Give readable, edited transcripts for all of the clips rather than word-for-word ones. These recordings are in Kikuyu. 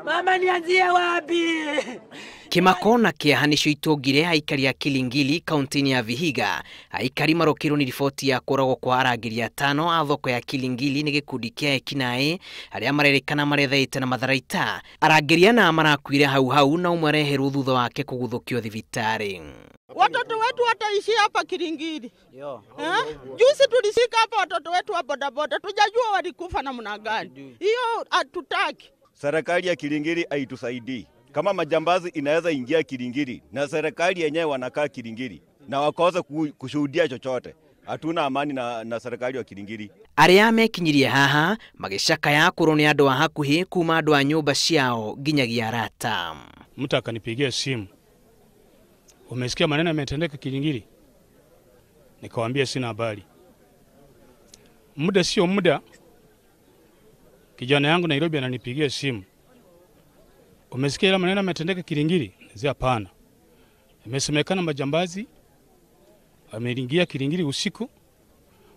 Mama, nianzie wapi? Kimako na kĩeha nĩcio itũngire aikari a Kilingili kaunti-inĩ ya Vihiga. Aikari marokirwo nĩ riboti ya kũragwo kwa arangĩri atano a thoko ya Kilingili nĩ gĩkundi kĩa ekinaĩ arĩa marerĩkana marethaĩte na matharaita. Arangĩri ana marakuire hau hau na ũmwe areherwo thutha wake kũguthũkio thibitarĩ. Watoto wetu wataishi hapa Kilingili. Juzi tulishika hapa watoto wetu wa bodaboda, tujajua walikufa namna gani. Hiyo hatutaki. Serikali ya Kilingili haitusaidii. Kama majambazi inaweza ingia Kilingili na serikali yenyewe wanakaa Kilingili na wakosa kushuhudia chochote. Hatuna amani na serikali ya Kilingili. Arĩa mekinyirie haha magĩcakaya kũrwo nĩ andũ a hakuhĩ kuma andũ a nyũmba ciao nginyagia arata. Mtu akanipigia simu, umesikia maneno yametendeka Kilingili? Nikamwambia sina habari. Muda sio muda, kijana yangu Nairobi ananipigia simu, umesikia ile maneno yametendeka Kilingili? Nikamwambia hapana. Imesemekana majambazi wameingia Kilingili usiku,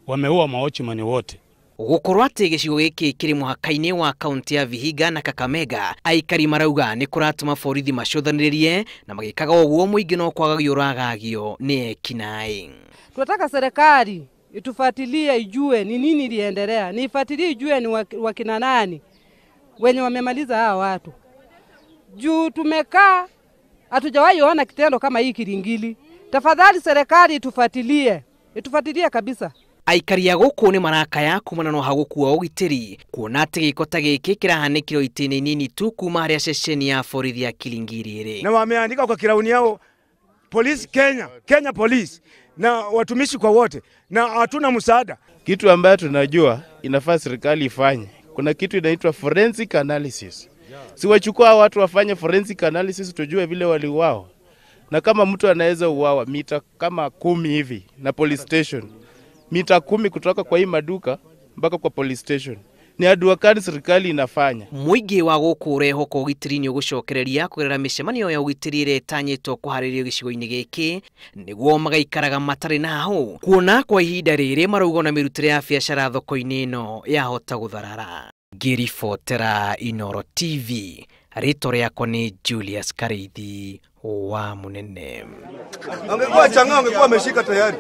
wameua maochimani wote. Gũkorwo atĩ gĩcigo gĩkĩ kĩrĩ mũhaka-inĩ wa kaunti ya Vihiga na Kakamega, aikari marauga nĩ kũratũma borithi macũthanĩrĩrie na magĩkaga ũguo mũingĩ no kwagagio ũragagio nĩ ekinaĩ. Tunataka serikali itufuatilie ijue ni nini iliendelea, ni ifuatilie ijue ni wakina nani wenye wamemaliza hawa watu. Juu tumekaa hatujawahi ona kitendo kama hii Kilingili. Tafadhali serikali itufuatilie, itufuatilie kabisa. Aikari a gũkũ nĩ marakaya kumana na ũhagũku wa ũgitĩri kuona atĩ gĩko ta gĩkĩ kĩrahanĩkire itĩna nini tu kuma harĩa ceceni ya borithi ya Kilingili ĩrĩ. Na wameandika kwa kirauni yao Police Kenya, Kenya Police na watumishi kwa wote, na hatuna msaada. Kitu ambayo tunajua inafaa serikali ifanye, kuna kitu inaitwa forensic analysis. Si wachukua watu wafanye forensic analysis tujue vile waliuawa. Na kama mtu anaweza uawa mita kama 10 hivi na police station, mita 10 kutoka kwa hii maduka mpaka kwa police station, ni hatua gani serikali inafanya? Mũingĩ wa gũkũ ũrehoka ũgitĩri nĩ ũgũcokereria kũgerera mĩcemanio ya ũgitĩri ĩrĩa ĩtanyĩtwo kũharĩrio gĩcigo-inĩ gĩkĩ nĩguo magaikaraga matarĩ na hau, kuona kwa ihinda rĩrĩ marauga ona mĩrutĩre ya biacara thoko-inĩ ĩno yahota gũtharara. Ngĩribotera Inooro TV, rĩtwa rĩakwa nĩ Julius Kariithi wa Munene. Angekuwa changa angekuwa ameshika tayari.